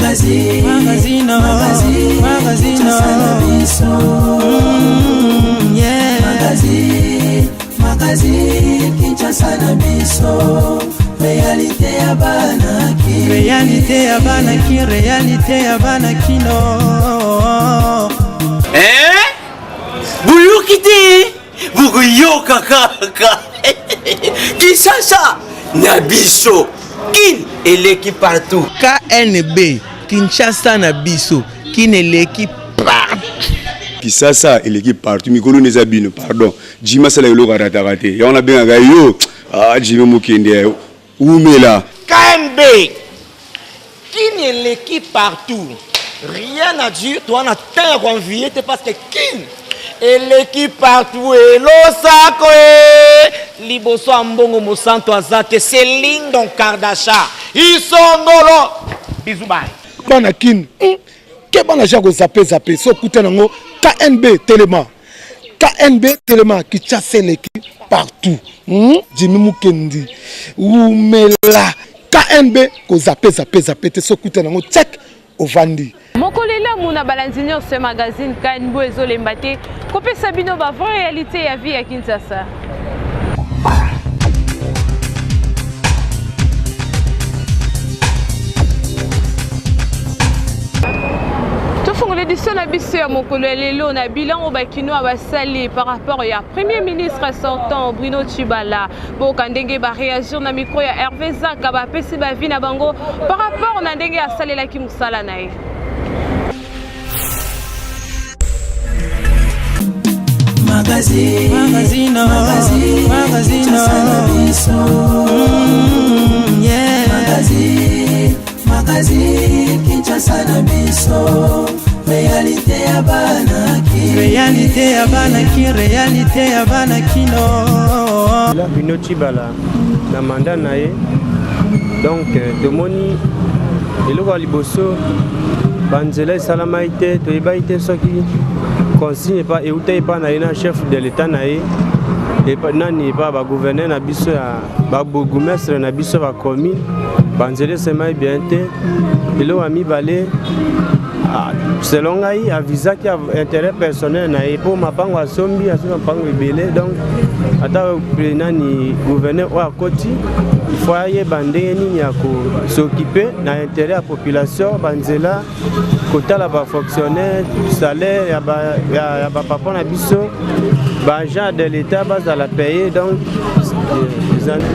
Magazine, Magazine, magazine, magazine, Kinshasa na biso. Yeah. Magazine, magazine, Kinshasa na biso. Réalité ya bana Kin. Réalité ya bana Kin, réalité ya bana kino. Eh? Boyoki te bokoyoka kaka Kinshasa na biso Kin eleki partout. KNB Kinshasa na biso Kin eleki partout. Kisasa eleki partout mikolo nde eza bino pardon Jimmy asala eloko arataka te yango nabengaka yo ah Jimmy mokende umela. KNB Kin eleki partout rien à dire toa na temps ya koenvie te parce que Kin eleki partout elosako e liboso ya mbongo mosantu aza te c'est Lindon Kardasha isongolo bisous bye. Bana kin hum keba na ja ko zappe zappe so okuta nango KNB telema KNB telema Kinshasa eleki partout hum Jimmy Mukendi wumela KNB ko zappe zappe zappe te so okuta nango check ovandi. Mokolo elamu na balandi nyonso ya magazine KNB ezolemba te kopesa bino ba vraie realite ya vie ya Kinshasa. Tofongola edition na biso ya mokolo ya lelo na bilan oyo bakinois basali par rapport ya premier ministre sortant Bruno Tshibala. Boyoka ndenge ba réagir na micro ya Hervé Zaka, bapesi ba vie na bango par rapport na ndenge asalelaki mosala na ye. Magazine, Magazine, magazine, magazine, Kinshasa na biso. Yeah. Magazine, magazine, Kinshasa na biso. Réalité ya bana Kin. Réalité ya bana Kin, réalité ya bana kino. La Bruno Tshibala na mandat na ye donc tomoni eloko ya liboso banzela esalamaki te, toyebaki te soki consigne epa euta epa na ye na chef de l'etat na ye epa nani epa ba gouverneur na biso ya ba bourgmestre na biso ba commune, banzela esemaki bien te. Eloko ya mibale, selon ngai avisaki intérêt personnel na ye mpo mapango asombi, asombi mapango ebele, donc ata nani gouverneur oyo akoti il faut ayeba ndenge nini ya kos'occuper na intérêt ya population, banzela, kotala ba fonctionnaire, salaire ya ba papa na biso, ba agent de l'état bazala paye. Donc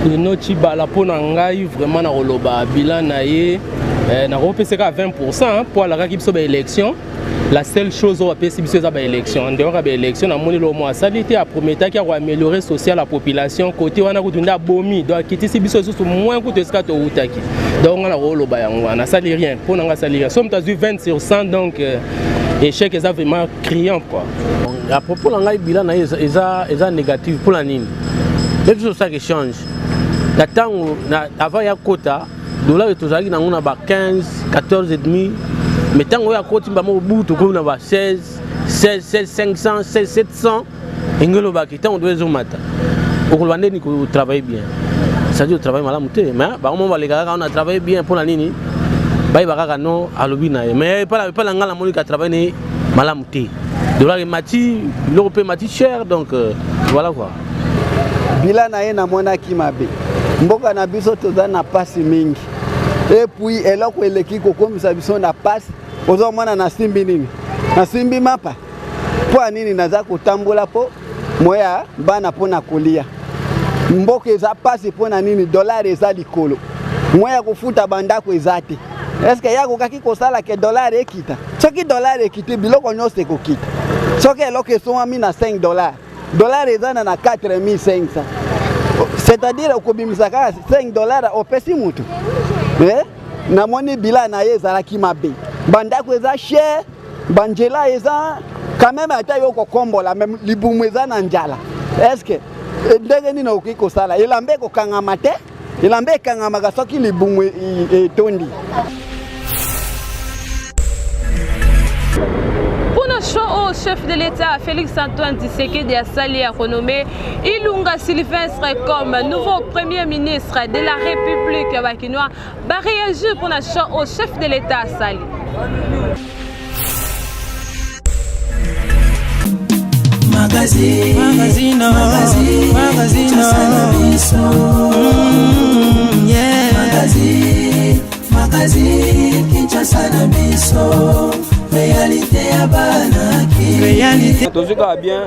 Bruno Tshibala mpo na ngai vraiment nakoloba bilan na ye, nakopesa kaka 20% mpo alakaki biso ba élection. La seule chose oyo apesi biso eza ba élection. En dehors ya ba élection namoni eloko moko asali te. Aprometaki ya koaméliorer social ya population, côté wana kutu nde abomi, donc akitisi biso lisusu moins kutu esika towutaki. Donc nga nakoloba yango wana, asali rien mpo na nga, asali rien. So moto azwi 20 sur 100, donc échec eza vraiment criant quoi. À propos na ngai, bilan na ye eza négative. Mpona nini? Nde biso tosalaka échange na ntango avant ya kota dollar, tozalaki nango na ba 15, 14 et demi, mais ntango oyo akoti mba moko bu tokomi na ba 16, 16, 16 500, 16 700. Enge olobaki ntango do ezomata, okoloba ndeni kotravaille bien, c'est-à-dire otravaille malamu te, mais bango mo baleka kaka on a travaillé bien. Mpona nini? Bayeba kaka no alobi na ye, mais epa na ngai namoni ka travaille ne malamu te. Dollar emati, biloko mpe emati cher, donc voilà quoi. Bilan na ye namonaki mabe. Mboka na biso toza na pasi mingi, et puis eloko eleki kokomisa biso na pasi, ozomona nasimbi nini? Nasimbi mapa. Mpo ya nini naza kotambola? Mpo moya bana mpo na kolia. Mboka eza pasi mpo na nini? Dollar eza likolo, moya kofuta bandako eza te. Eske ye akokaki kosala ke dollar ekita? Soki dollar ekiti, biloko nyonso ekokita. Soki eloko esomami na 5 dollar, dollar eza na 4500, c'est-à-dire okobimisa kaka 5 dollar opesi mutu. Eh? Namoni bilan na ye ezalaki mabe. Bandako eza cher, banzela eza quand même, ata yo kokombola me libumu eza na njala. Est-ce ndenge nini okoki kosala? Elamba ekokangama te, elamba ekangamaka soki libumu etondi. Mpona choix oyo chef de l'État Félix Antoine Tshisekedi asali ya konommer Ilunga Sylvestre comme nouveau premier ministre de la République, bakinois baréagir mpona choix oyo chef de l'État asali. Magazine, magazine, magazine, magazine, Kinshasa na biso. Yeah. Magazine, magazine, Kinshasa na biso. Réalité ya bana Réalité. Tozwi kaka bien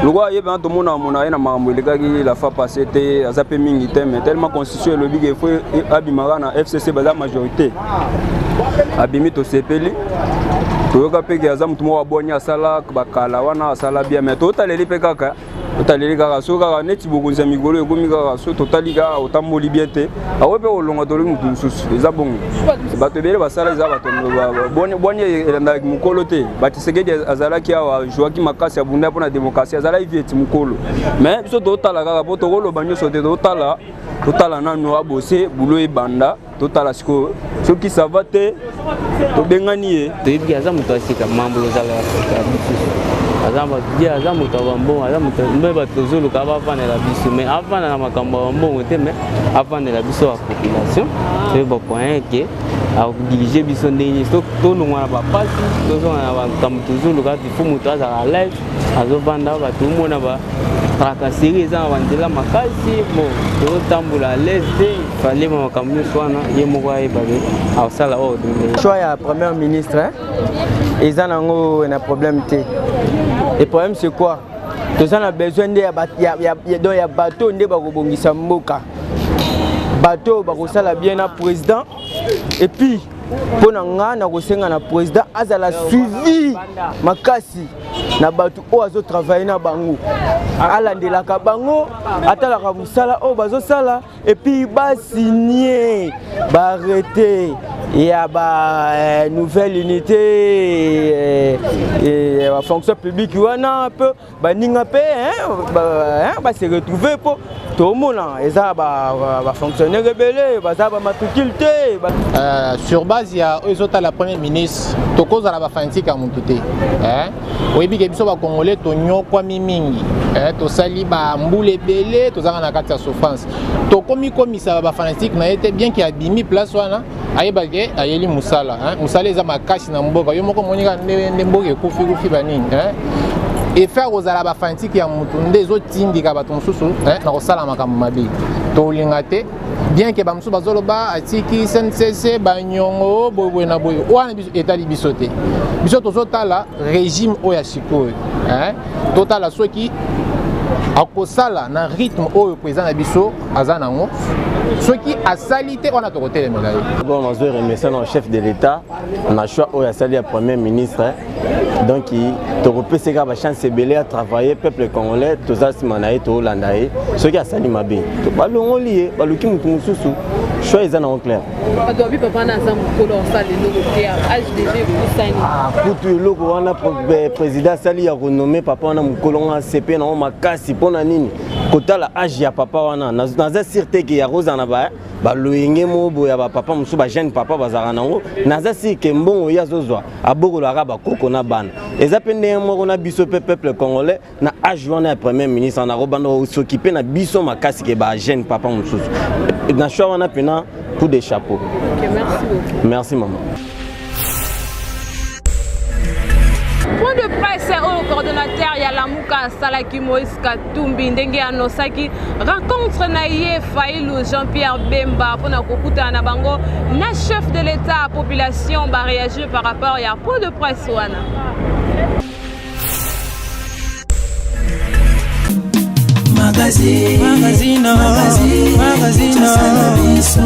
lokola ye mpena tomona mona ye na makambo elekaki la fois passé te, aza mpe mingi te, mais tellement constitution elobi ke fo abimaka na FCC, baza majorité, abimi, tosepeli. Toyoka mpe ke aza motu moko abwani, asala bakala wana, asala bien, mais totaleli mpe kaka, totaleli kaka so kaka neti bokonzi ya mikolo ekomi kaka so totali kaka otamboli bien te, akoki mpe kolonga, tolobi motu mosusu. Eza bongo, bato ebele basala, eza bato bwani elandaki mokolo te. Batisekedi azalaki awa, azwaki makasi, abunda mpona démocratie, azalaki vieti mokolo, mais biso totala kaka mpo tokoloba nyonso te. Totala, totala nanu abose bulo ebanda, totala sikoyo soki ça va te, tobengani ye. Toyebi aza moto ya sika, mambo ozala ya sika mosusu, aza ye, aza moto ya bambongo, aza moto mbe bato tozoluka bavandela biso, mais avanda na makambo ya bambongo te, mais avandela biso ya population. Toyeba point ke akodirige biso ndenge nini, tolongwa na bapasi, tozonga na makambo tozoluka. Ifo moto azala à l'aise, azovanda, bato omona ba tracasserie eza na banzela makasi, bon, tozotambola à l'aise te. Fallait makambo nyonso wana ye moko ayeba ke akosala oyo. Choix ya premier ministre, hein? Eza nango na problème te. Le problème, c'est quoi? Toza na besoin nde donc ya bato nde bakobongisa mboka, bato oyo bakosala bien na président. Et puis mpo na nga, nakosenga na président azala suivi makasi na bato oyo azotravaille na bango, alandelaka bango, atalaka mosala oyo bazosala, et puis basigne baarrêté ya ba nouvelle unité ya fonction publique wana, mpe baninga mpe base retrouve, mpo tomona eza bafonctionnaire ebele baza bamatricule te. Sur base ya oyo ezotala premier ministre, tokozala bafanatique ya motu te. Oyebi ke biso bacongolais tonyokwami mingi, tosali bambula ebele tozalaka na kati ya souffrance. Tokomi komisa bafanatique na ye te, bien ke abimi place wana, ayeba ke ayeli mosala. Mosala eza makasi na mboka. Yo moko omoni kaka nde mboka ekufi kufi banini. Effet kozala bafanatique ya motu nde ezotindika bato mosusu na kosala makambo mabe. Tolinga te, bien ke bamosusu bazoloba atiki CNCC banyongo boyeboye na boye wana, biso etali biso te. Biso tozotala régime oyo ya sikoyo, totala soki akosala na rythme oyo président na biso aza nango. Soki asali te wana, tokotelemela ye. Bon, nazo remercier na chef de l'État na choix oyo asali ya premier ministre. Donc tokopesa kaka bachance ebele ya travailler. Peuple congolais toza nsima na ye, toolanda ye. Soki asali mabe, balongoli ye, baluki motu mosusu. Choix eza nango clair. Bato babi papa na aza mokolo, osala eloko te, âge déjà epusani. Kutu eloko wana président asali ya konommer papa wana mokolo, nga sepe nango makasi. Mpo na nini? Kotala âge ya papa wana, naza sûr te ke ya kozala na baloyenge moko boye ya bapapa mosusu, bajeune papa bazalaka nango. Naza sûr ke mbongo ye azozwa, abokolaka bakoko na bana. Eza mpe ndenge moko na biso mpe peuple congolais. Na âge wana ya premier ministre, nakobanda kosokipe na biso makasi ke bajeune papa mosusu. Na choix wana mpena, coup de chapeau. Okay, merci beaucoup. Merci, maman. Point de presse oyo coordonnateur ya Lamuka asalaki, Moïse Katumbi, ndenge anosaki rencontre na ye Fayulu, Jean-Pierre Bemba, mpona kokutana na bango na chef de l'État. Population baréagir par rapport ya point de presse wana. Magazine, magazine, magazine, magazine, Kinshasa na biso.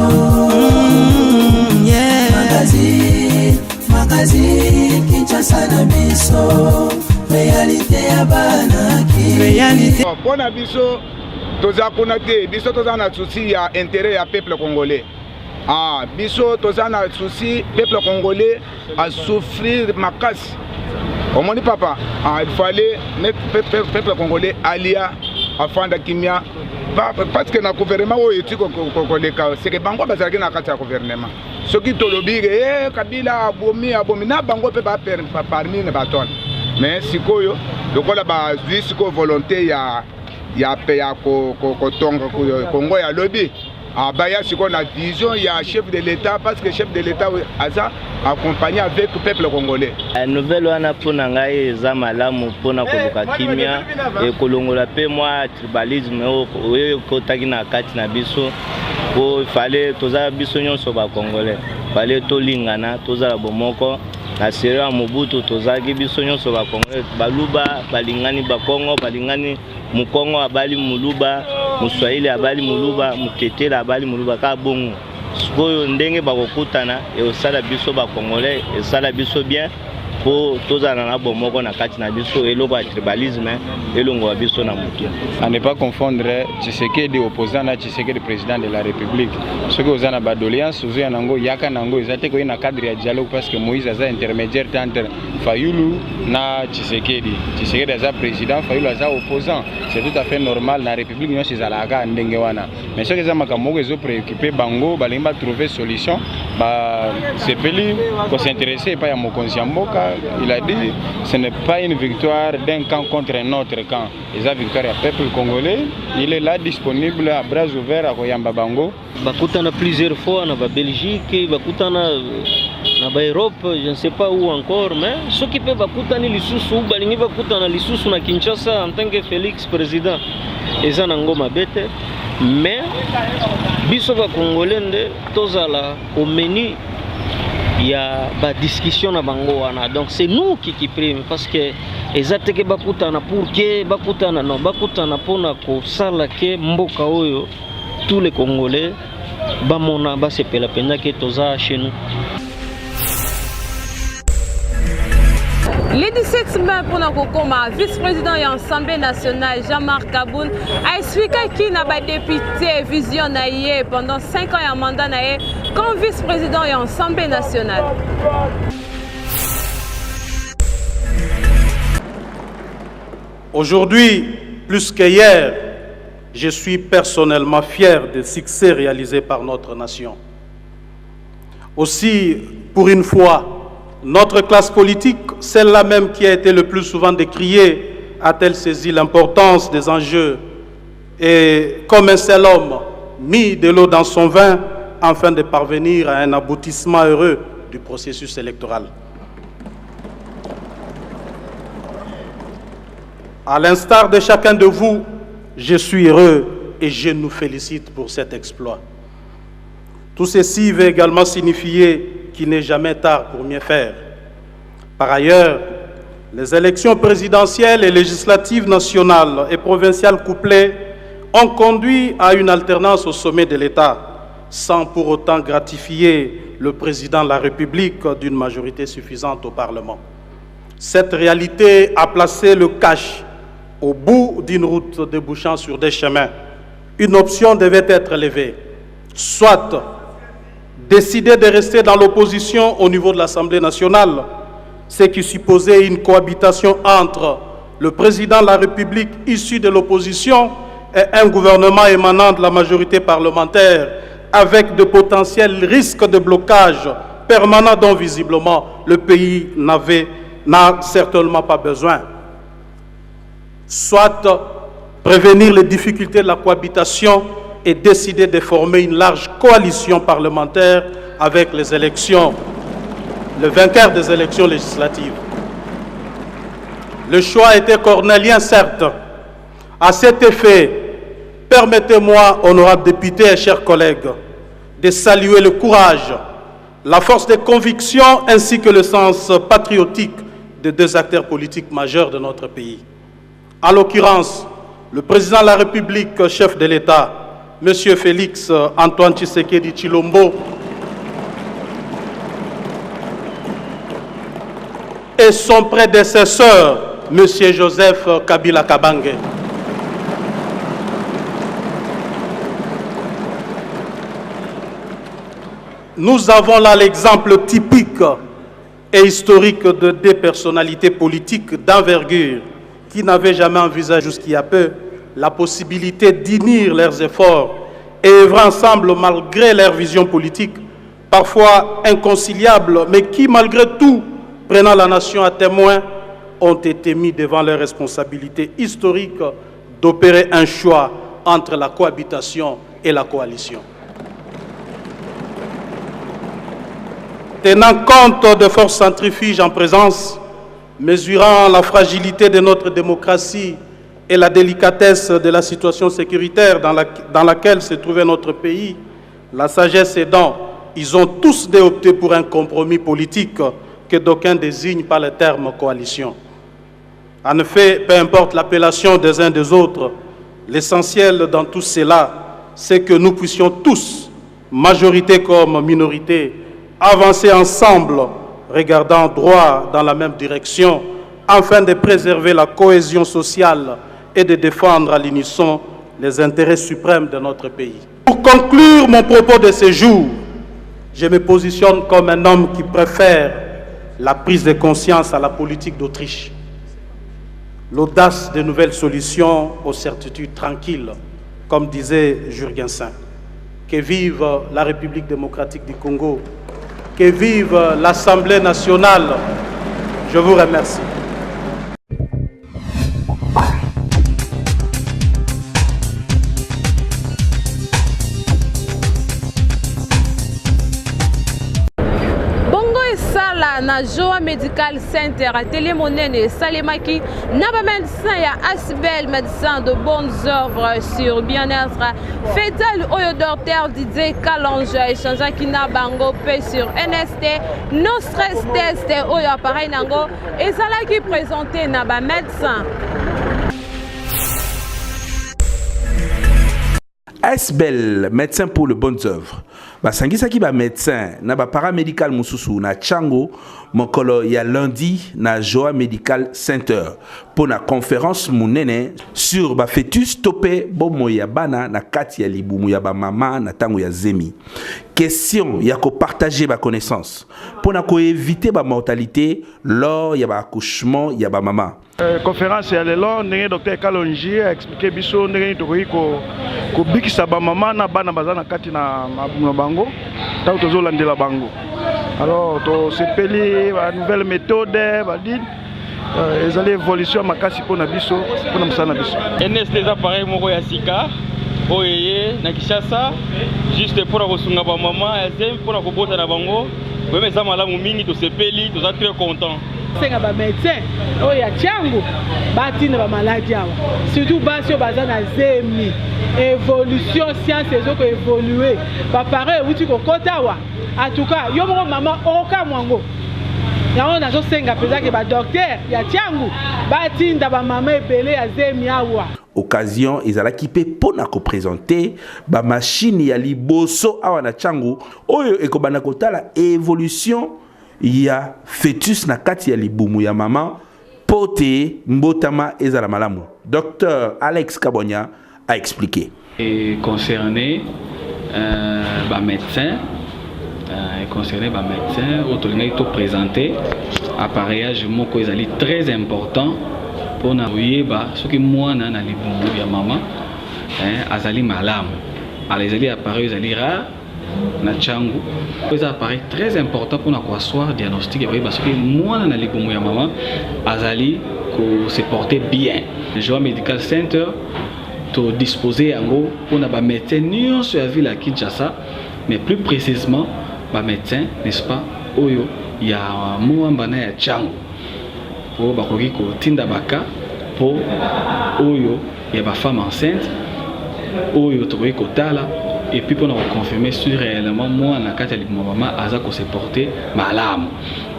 Yeah. Magazine, magazine, Kinshasa na biso. Réalité ya bana. Réalité. Mpo na biso, toza kuna te. Biso toza na souci ya intérêt ya peuple congolais. Ah, biso toza na souci, peuple congolais asouffrir makasi. Omoni papa, ah, il fallait peuple congolais alia, afanda kimia, parce que na gouvernement oyo eti koleka, seke bango bazalaki na kati ya gouvernement. Soki tolobi ke Kabila abomi, abomi na bango mpe parmi na bato wana. Mais sikoyo lokola bazwi sikoyo volonté ya ya ya kotonga Congo ya lobi, abaya sikoyo na vision ya chef de l'État, parce que chef de l'État aza accompagné avec peuple congolais. Nouvelle wana mpo na ngai eza malamu mpona koluka kimia, ekolongola mpe mwa tribalisme oyo ekotaki na kati na biso, mpo fale toza biso nyonso bacongolais, fale tolingana, tozala bomoko. Na sere ya Mobutu tozalaki biso nyonso bacongolais, baluba balingani, bakongo balingani, mokongo abali moluba, moswahili abali moluba, motetela abali moluba, kaka bongo. Sikoyo ndenge bakokutana ekosala biso bacongolais, esala biso bien mpo tozala na bomoko na kati na biso, eloko ya tribalisme elongola biso na motu. À ne pas confondre Tshisekedi opposant na Tshisekedi président de la République. Soki oza na ba doléance ozoya nango, yaka nango, eza te koye na cadre ya dialogue, parce que Moïse aza intermédiaire te entre Fayulu na Tshisekedi. Tshisekedi aza président, Fayulu aza opposant. C'est tout à fait normal, na République nyonso ezalaka kaka ndenge wana. Mais soki eza makambo moko ezo préoccuper bango, balingi ba trouver solution, basepeli kosinteresse epai ya mokonzi ya mboka. Il a dit ce n'est pas une victoire d'un camp contre un autre camp, eza victoire ya peuple congolais. Il est là disponible à bras ouverts, akoyamba bango. Bakutana plusieurs fois na babelgique, bakutana na baeurope, je ne sais pas où encore, mais soki mpe bakutani lisusu, balingi bakutana lisusu na Kinshasa en tant que Félix président, eza nango mabe te. Mais biso bacongolais nde tozala au menu ya badiscussion na bango wana. Donc c'est nous qui prime, parce que eza te ke bakutana pour ke bakutana, non, bakutana mpona kosala ke mboka oyo tous les Congolais bamona, basepela mpenza ke toza chez nous. Le 17 mai, mpona kokoma vice-président ya Assemblée nationale, Jean-Marc Kabund aexplikaki na badepute vision na ye pendant 5 ans ya mandat na ye comme vice-président ya Assemblée nationale. Aujourd'hui, plus qu'hier, je suis personnellement fier des succès réalisés par notre nation. Aussi, pour une fois, notre classe politique, celle-là même qui a été le plus souvent décriée, a-t-elle saisi l'importance des enjeux et, comme un seul homme, mis de l'eau dans son vin afin de parvenir à un aboutissement heureux du processus électoral. À l'instar de chacun de vous, je suis heureux et je nous félicite pour cet exploit. Tout ceci veut également signifier qu'il n'est jamais tard pour mieux faire. Par ailleurs, les élections présidentielles et législatives nationales et provinciales couplées ont conduit à une alternance au sommet de l'État, sans pour autant gratifier le président de la République d'une majorité suffisante au Parlement. Cette réalité a placé le cash au bout d'une route débouchant sur des chemins. Une option devait être levée, soit décider de rester dans l'opposition au niveau de l'Assemblée nationale, ce qui supposait une cohabitation entre le président de la République issu de l'opposition et un gouvernement émanant de la majorité parlementaire, avec de potentiels risques de blocage permanent dont visiblement le pays n'a certainement pas besoin. Soit prévenir les difficultés de la cohabitation et décider de former une large coalition parlementaire avec les élections, le vainqueur des élections législatives. Le choix était cornélien, certes. À cet effet, permettez-moi, honorables députés et chers collègues, de saluer le courage, la force de conviction ainsi que le sens patriotique de deux acteurs politiques majeurs de notre pays. En l'occurrence, le président de la République, chef de l'État, M. Félix Antoine Tshisekedi Tshilombo, et son prédécesseur, M. Joseph Kabila Kabange. Nous avons là l'exemple typique et historique de deux personnalités politiques d'envergure qui n'avaient jamais envisagé jusqu'il y a peu la possibilité d'unir leurs efforts et œuvrer ensemble malgré leur vision politique, parfois inconciliable, mais qui, malgré tout, prenant la nation à témoin, ont été mis devant leurs responsabilités historiques d'opérer un choix entre la cohabitation et la coalition. Tenant compte de forces centrifuges en présence, mesurant la fragilité de notre démocratie et la délicatesse de la situation sécuritaire dans, la, dans laquelle se trouvait notre pays, la sagesse aidant, ils ont tous opté pour un compromis politique que d'aucuns désignent par le terme coalition. En effet, peu importe l'appellation des uns des autres, l'essentiel dans tout cela, c'est que nous puissions tous, majorité comme minorité, avancer ensemble, regardant droit dans la même direction, afin de préserver la cohésion sociale et de défendre à l'unisson les intérêts suprêmes de notre pays. Pour conclure mon propos de ce jour, je me positionne comme un homme qui préfère la prise de conscience à la politique d'Autriche, l'audace de nouvelles solutions aux certitudes tranquilles, comme disait Jurgen Saint. Que vive la République démocratique du Congo, que vive l'Assemblée nationale. Je vous remercie. Bongo esala na Joa Medical Center atelier monene esalemaki na ba médecin ya Asbel médecin de bonnes œuvres sur bien-être fetal oyo docteur Didier Kalonge échangeaki na bango pe sur NST no stress test oyo appareil nango ezalaki présente na ba médecin. Asbel, médecin pour le bonnes œuvres basangisaki ba médecin na ba paramédical mosusu na Tshangu mokolo ya lundi na Joa Medical Center mpo na conférence monene sur ba fœtus to mpe bomoi ya bana na kati ya libumu ya bamama na ntango ya zemi. Question ya kopartage ba connaissance mpo na koevite ba mortalité lors ya ba accouchement ya bamama. Euh, conférence ya lelo ndenge docteur Kalonji a expliqué biso ndenge nini tokoki kobikisa bamama na bana baza na kati na mabumu na bango ntango tozolandela bango alors tosepeli ba nouvelle méthode badini euh, ezali évolution ya makasi mpo na biso mpo na mosala na biso. NST eza appareil moko ya sika oyo eye na Kinshasa juste mpo na kosunga bamama ya zemi mpo na kobota na bango. Vraiment eza malamu mingi, tosepeli, toza très content. Senga ba médecin oyo ya Tshangu batinda ba maladi awa surtout basi oyo baza na zemi evolution science ezo ko evoluer ba parents ewuti kokota awa en tout cas yo moko mama okokamwa yango yango nazosenga mpenza ke badoktere ya Tshangu batinda bamama ebele ya zemi awa. Occasion ezalaki mpe mpo na kopresente bamashini ya liboso awa na Tshangu oyo ekobanda kotala evolution ya fetus na kati ya libumu ya mama mpo te mbotama ezala malamu. Docteur Alex Kabonya a expliqué. Et concerné euh, ba médecin euh, concerné ba médecin oyo tolingaki to présenter appareillage moko ezali très important mpona koyeba soki mwana na libumu ya mama eh, azali malamu. Alors ezali appareil ezali rare na Tshangu. Eza appareil très important mpona koasseoir diagnostic ya koyeba soki mwana na libumu ya mama azali ko se porter bien. Joa Medical Center to disposer yango mpona ba médecins nyonso ya ville ya Kinshasa, mais plus précisément ba médecins n'est-ce pas oyo ya Moamba na ya Tshangu oyo bakoki kotinda baka mpo oyo ya ba femme enceinte oyo tokoki kotala et puis mpona koconfirme si réellement mwana na kati ya libumu ya mama aza kose porter malamu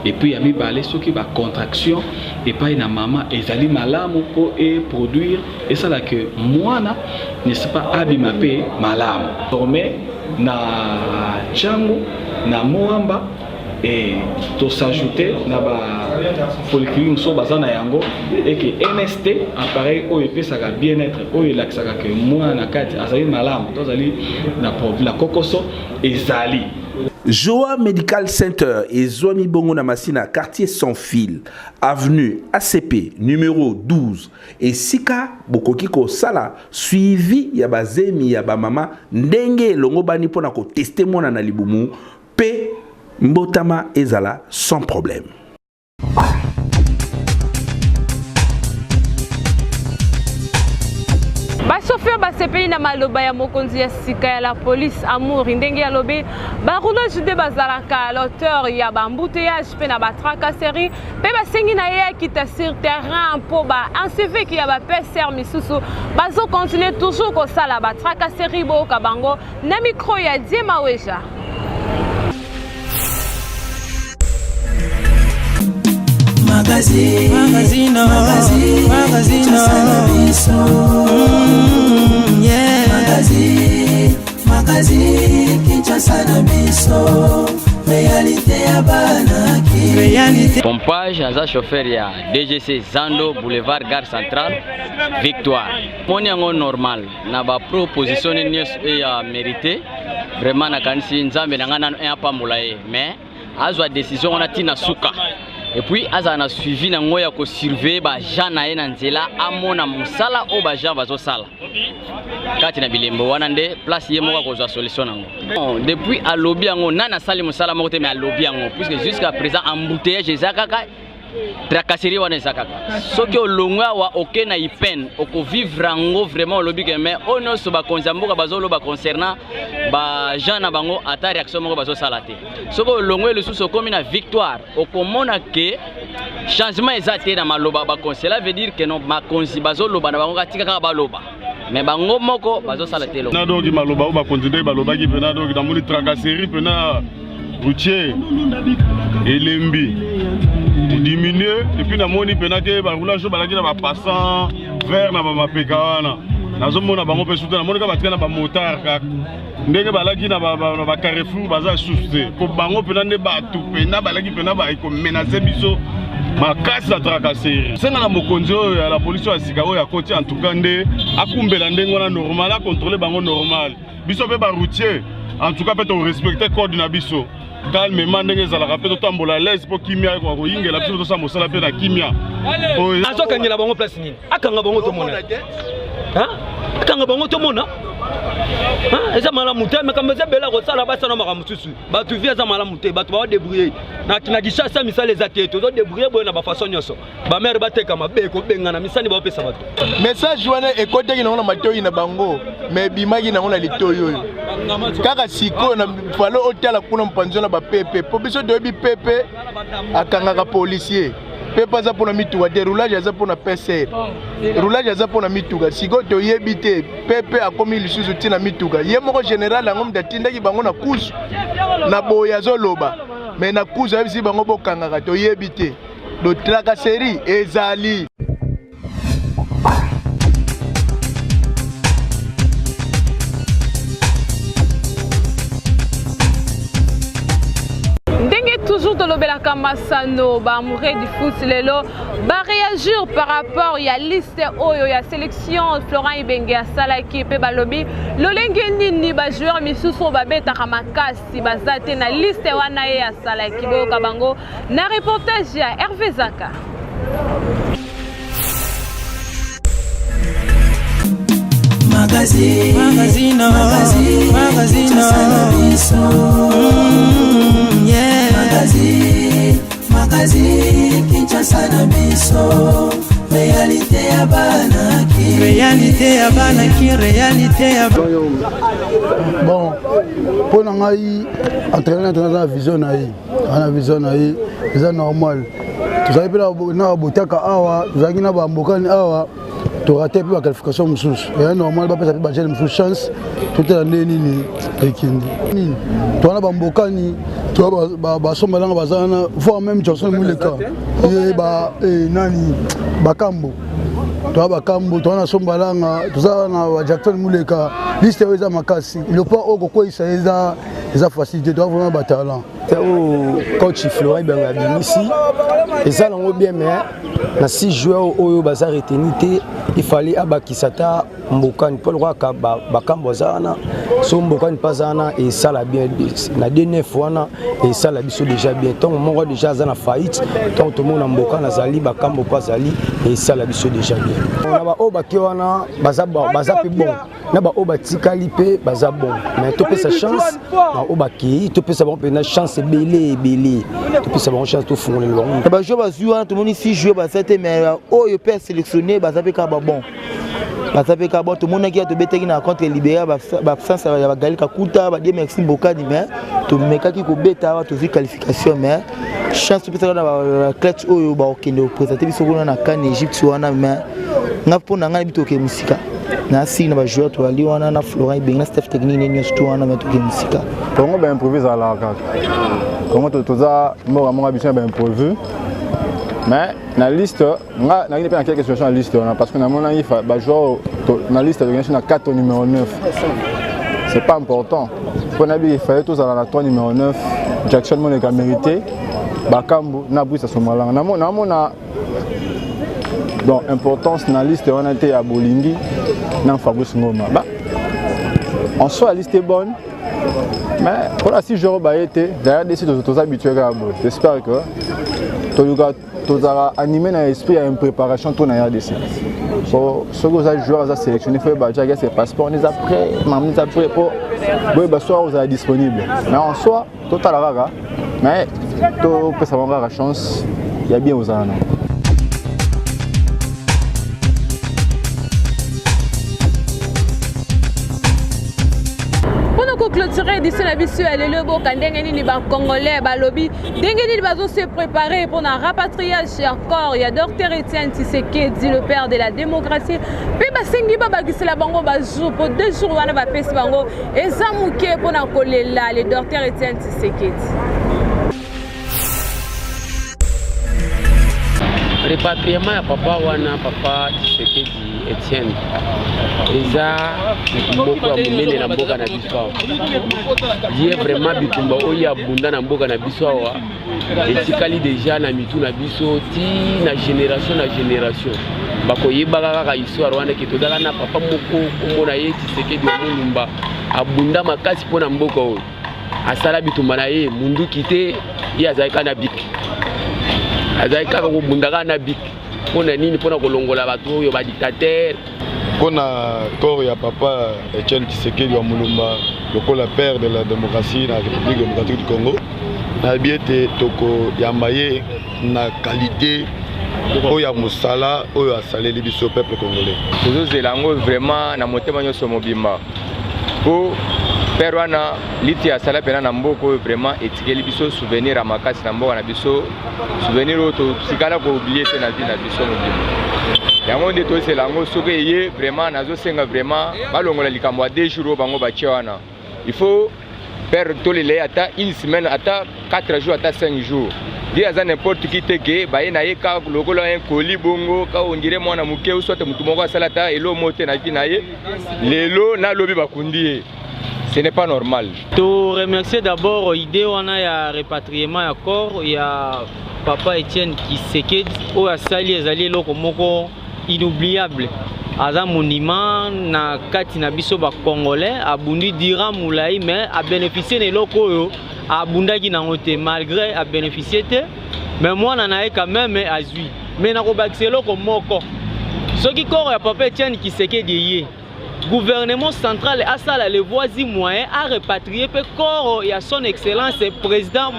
et puis ya mibale soki ba contraction epai na mama ezali malamu mpo eproduire esala ke mwana n'est-ce pas abima mpe malamu forme na Tshangu na Moamba et to s'ajouter na ba polyclinique mosusu baza na yango eke nst appareil oyo epesaka bien-être oyo elakisaka ke mwana na kati azali malamu to azali na, na kokoso ezali. Joa Medical Center ezwami bongo na Masina, quartier sans fil, avenue ACP numero 12, esika bokoki kosala suivi ya bazemi ya bamama ndenge elongobani mpo na koteste mwana na libumu Pe mbotama ezala sans problème. Bachauffeur basepeli na maloba ya mokonzi ya sika ya la police Amuri ndenge alobi baroulage nde bazalaka l'auteur ya baembouteillage mpe na batracasserie mpe basengi na ye akita sur terrain mpo ba incivique ya ba PCR misusu bazocontinue toujours kosala batracasserie. Boyoka bango na micro ya Die Maweja. Magazine, magazine, magazine, magazine, Kinshasa na biso. Yeah. Magazine, magazine, Kinshasa na biso. Réalité ya bana ki. Réalité. Pompage aza chauffeur ya DGC Zando Boulevard Gare Centrale Victoire. Moni yango normal na ba proposition nyonso ya mérité. Vraiment nakanisi Nzambe na ngai nano un apambola ye mais azwa décision wana ntina suka et puis azala na suivi na ngo ya kosurveille baagent na ye na nzela, amona mosala oyo baagent bazosala kati na bilembo wana nde place ye moko akozwa solution nango. Bon, depuis alobi yango nani asali mosala moko te, mais alobi yango puisque jusqu'à présent embouteillage eza kaka, tracasserie wana eza kaka. Soki olongwe awa oke na ipen okovivre yango vraiment, olobi ke mais oyo nyonso bakonzi ya mboka bazoloba concernant baagent na bango, ata réaction moko bazosala te. Soki olongwe lisusu okomi na Victoire, okomona ke changement eza te na maloba bakonzi. Cela veut dire ke non, bakonzi bazoloba na bango katika kaka baloba, mais bango moko bazosala te eloko. Na donc maloba oyo bakonzi nde balobaki mpena, donc namoni tracasserie mpena routier elembi diminue. Et puis namoni mpena ke baroulage oyo balaki na bapassant vert na bamapeka wana, nazomona bango mpe suta. Namoni kaka batika na bamotard kaka ndenge balaki na bacarrefour, baza susu te, po bango mpena nde bato mpena balaki mpena bakomenace biso makasi na tracasserie. Senga na mokonzi oyo ya la polisi oyo ya sika oyo akoti, en tout cas nde akumbela ndenge wana normal, akontrole bango normal. Biso mpe baroutier, en tout cas mpe torespecte code na biso calmement ndenge ezalaka, mpe totambola à l'aise mpo kimia ekoka koyingela biso, tosala mosala mpe na kimia. Azokangela bango place nini? Akanga bango tomona, akanga bango tomona. Eza malamu te, makambo eza ebele kosala, basala makambo mosusu. Bato vie eza malamu te, bato baodébrouille na Kinshasa, misala eza te, tozodébrouille boye na bafaçon nyonso. Bamare bateka mabe, kobengana misani baopesa bato. Message wana ekotaki nango na matoi na bango, me ebimaki nango na litoi oyo kaka sikoyo. Na falo otala kuna mopanzi wana bapepe, mpo biso toyebi pepe akangaka policier. Pepe aza mpona mituka te, roulage aza mpona PCR, roulage aza mpona mituka. Sikoyo toyebi te pepe akomi lisusu ntina mituka. Ye moko général yango moto atindaki bango na kuzu na boye azoloba, me na kuzu ayebisi bango bokangaka. Toyebi te, do tracasserie ezali. Ndenge toujours tolobelaka masano, baamoureux du foot lelo baréagir par rapport ya liste oyo ya sélection Florent Ibenge asalaki, mpe balobi lolenge nini bajoueur misusu oyo babetaka makasi baza te na liste wana ye asalaki. Boyoka bango na reportage ya Hervé Zaka. Magazine, magazine, magazine, magazine, Kinshasa na biso. Yeah. Magazine, magazine, Kinshasa na biso. Réalité ya bana ki. Réalité ya bana ki, réalité ya Bon, mpo na ngai, entraîneur aza na vision na ye, aza na vision na ye, eza normal. Tozalaki mpe na babotaka awa, tozalaki na bambokani awa, torate mpe baqualification mosusu. Eya normal bapesa mpe bajeunes mosusu chance, totala nde nini ekende nini. Toza na bambokani, toza basombalanga, baza wana, voire même Johnson Muleka ye ba nani bakambo, toza bakambo, toza na sombalanga, toza na bajackson Muleka. Liste oyo eza makasi, lepa oyo kokweyisa eza eza facilité. Toza vraiment batalent. Oyo coach Florent Ibenge abimisi eza nango bien, mais na 6 joueurs oyo baza retenu te, ifale abakisa ata Mbokani, mpo lokola bakambo aza wana, so Mbokani mpe aza wana, esala bien na d9 wana, esala biso déjà bien. Ntongo moko déjà aza na faillite, ntongo tomona Mbokani azali, bakambo mpe azali, esala biso déjà bien. Na baoyo bake wana baza mpe bon, na baoyo batikali mpe baza bon, mais topesa chance na oyo bakei, topesa bango mpenza chance ebele ebele, topesa bango chance, tofungolela bango. Na bajoueur bazwi wana, tomoni 6 joueur baza te, mais oyo mpe asélectionne baza mpe kaka babon. Baza mpe kaka bon, tomonaki ya tobetaki na contre Liberia, baabsence ya bagali Kakuta, badie Merci Mbokani, mais tomekaki kobeta awa, tozwi qualification, mais chance topesaka na baathlète oyo bakokende kopresente biso kuna na CAN Egypte wana. Mais nga, mpo na ngai, nayebi tokende mosika na asili na bajoueur toali wana na Florent Ibenge na staff technique ne nyonso to wana, mais tokende mosika. Kongo baimprévu ezalaka kaka Kongo, toza mboka moko biso na baimprévu, mais na liste nga nakini mpe na quelque situation na liste wana, parce que namonaki bajoueur na liste tokendaki na 4 numéro 9, c'est pas important. Mpo nayebi il fallait tozala na 3 numéro 9, Jackson Moneka mérité, Bakambu na Brisa Somalanga. Namona donc importance na liste wana te ya Bolingi na Fabrice Ngoma. Ba en soi, la liste est bonne, mais mpona 6 joueurs baye te. D'ailleurs desi toza habitué kaka boye. J'espère que toluka tozala animé na esprit ya impréparation to na RDC. So soki oza joueur aza sélectionné, fo oyeba tiaka ese passeport eza prêt, mamni eza prêt, mpo boyeba soir ozala disponible. Mais en soi totala kaka, mais topesa bango kaka chance ya bien ozala nango. Mpona koclôturer édition na biso ya lelo, eboka ndenge nini bacongolais balobi, ndenge nini bazose préparer mpona rapatriage ya corps ya Dr Etienne Tshisekedi, le père de la démocratie, mpe basengi babakisela bango bajour, mpo 2 jours wana bapesi bango eza moke mpona kolela le Dr Etienne Tshisekedi. Rapatriement ya papa wana, papa Tshisekedi Etienne, eza moko ya monene na mboka na biso awa. Ye vraiment, bitumba oyo abunda na mboka na biso awa etikali deja na mitu na biso ti na génération na génération. Bakoyebaka kaka histoire wana ke tozalaka na papa moko, kombo na ye Tshisekedi wa Mulumba, abunda makasi mpo na mboka oyo. Asala bitumba na ye munduki te, ye azalaki kaka na bic, azalaki kaka kobunda kaka na bic. Mpo na nini? Mpo na kolongola bato oyo badictateur. Mpo na corps ya papa Etienne Tshisekedi wa Mulumba lokola père de la démocratie na République démocratique du Congo, nayebi ete tokoyamba ye na qualité oyo ya mosala oyo asaleli biso peuple congolais. Tozozela yango vraiment na motema nyonso mobimba, mpo père wana liti asala mpena na mboka oyo, vraiment etikeli biso souvenir ya makasi na mboka na biso, souvenir oyo totikala kooublier te na vie na biso mobimba. Yango nde tozela yango. Soki eye, vraiment nazosenga vraiment balongola likambo ya 2 jours oyo bango batie wana. Il faut père tolela ye ata une semaine, ata 4 jours, ata 5 jours. Ye aza n'importe qui te ke baye na ye ka lokola un colis bongo, ka on dirait mwana moke ou soit motu moko asala ata eloko moko te na vie na ye, lelo nalobi bakundi ye, ce n'est pas normal. To remercier d'abord idée wana ya rapatriement ya corps ya papa Etienne Tshisekedi oyo asali, ezali eloko moko inoubliable. Aza monument na kati na biso bacongolais. Abundi durant molai, mais abénéficie na eloko oyo abundaki nango te. Malgré abénéficie te, mais mwana na ye quand même azwi. Mais nakobakisa eloko moko: soki corps ya papa Etienne Tshisekedi eye, gouvernement central asala les voies et moyens à rapatrier mpe corps ya son excellence président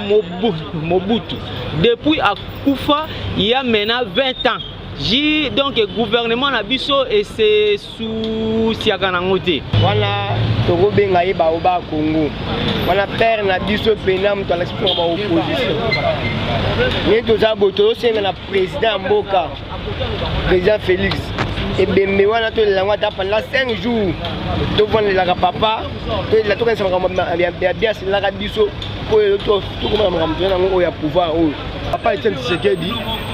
Mobutu. Depuis akufa, il y a maintenant 20 ans. J donc gouvernement na biso ese souciaka nango te. Wana tokobenga ye baoba Congo wana, père na biso mpena, moto alakisi mpona baopposition. Ye toza boye, tozosenga na président ya mboka, président Félix, ebembe wana tolela yango ata pendant 5 jours, tovandelaka papa, tolela, tokanisa makambo ya bien aselelaka biso, oyo tokomana makambo toza nango oyo ya pouvoir oyo. Papa Etienne Tshisekedi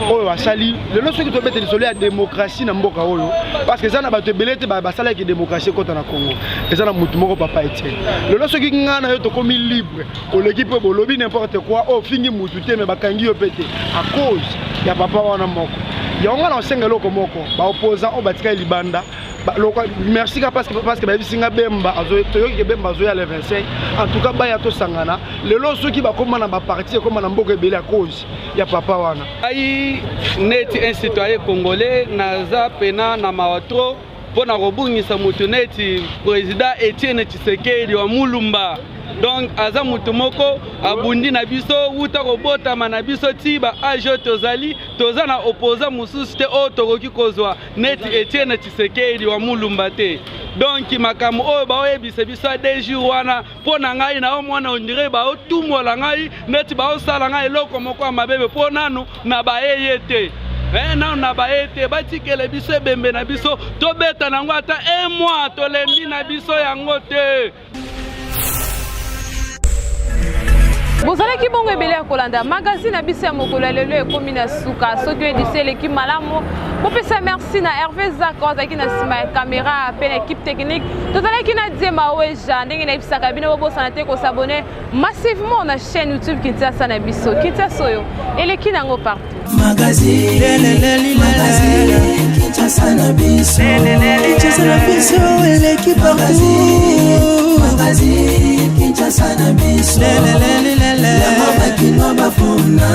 oyo asali lelo, soki tobete lisolo ya démocratie na mboka oyo, parce que eza na bato ebele te basalaki démocratie ekɔta na Congo, eza na motu moko, papa Etienne. Lelo soki ngai na yo tokomi libre, oleki mpe bolobi n'importe quoi, oyo ofingi mutu te, me bakangi yo mpe te, à cause ya papa wana moko. Yango nga na osenga eloko moko: baopposant oyo batikali libanda, merci ka parce que bayebisi nga Bemba, toyoki ke Bemba azoya le 25. En tout cas baya tosangana. Lelo soki bakóma na baparti, ekóma na mboka ebele à cause ya papa wana. Ngai neti un citoyen congolais, naza pena na mawa trop mpo na kobungisa moto neti président Etienne Tshisekedi wa Mulumba. Donc aza motu moko abundi na biso wuta kobotama na biso ti ba age oyo tozali, toza na opposant mosusu te oyo tokoki kozwa neti Etienne Tshisekedi wa Mulumba te. Donc makambo oyo baoyebisa biso ya deux jours wana, mpo na ngai na omona ondire baotumola ngai neti baosala ngai eloko moko ya mabebe, mpo nanu na baye ye te. Nanu na baye te, batikele biso ebembe na biso tobeta nango ata un mois, tolembi na biso yango te. Bozalaki bongo ebele ya kolanda magazine na biso ya mokolo ya lelo ekomi na suka. Soki edisi eleki malamu, bopesa merci na Hervé Zak oyo azalaki na nsima ya kamera mpe na équipe technique. Tozalaki na Die Maweja. Ndenge nayebisaka bino, bobosana te kosabone massivement na chaîne YouTube Kinshasa na biso. Kinshasa oyo eleki nango partout. Magazine, magazine, Kinshasa na biso, Kinshasa na biso eleki partout. Magazine, Kinshasa na biso, yango bakino bafuna.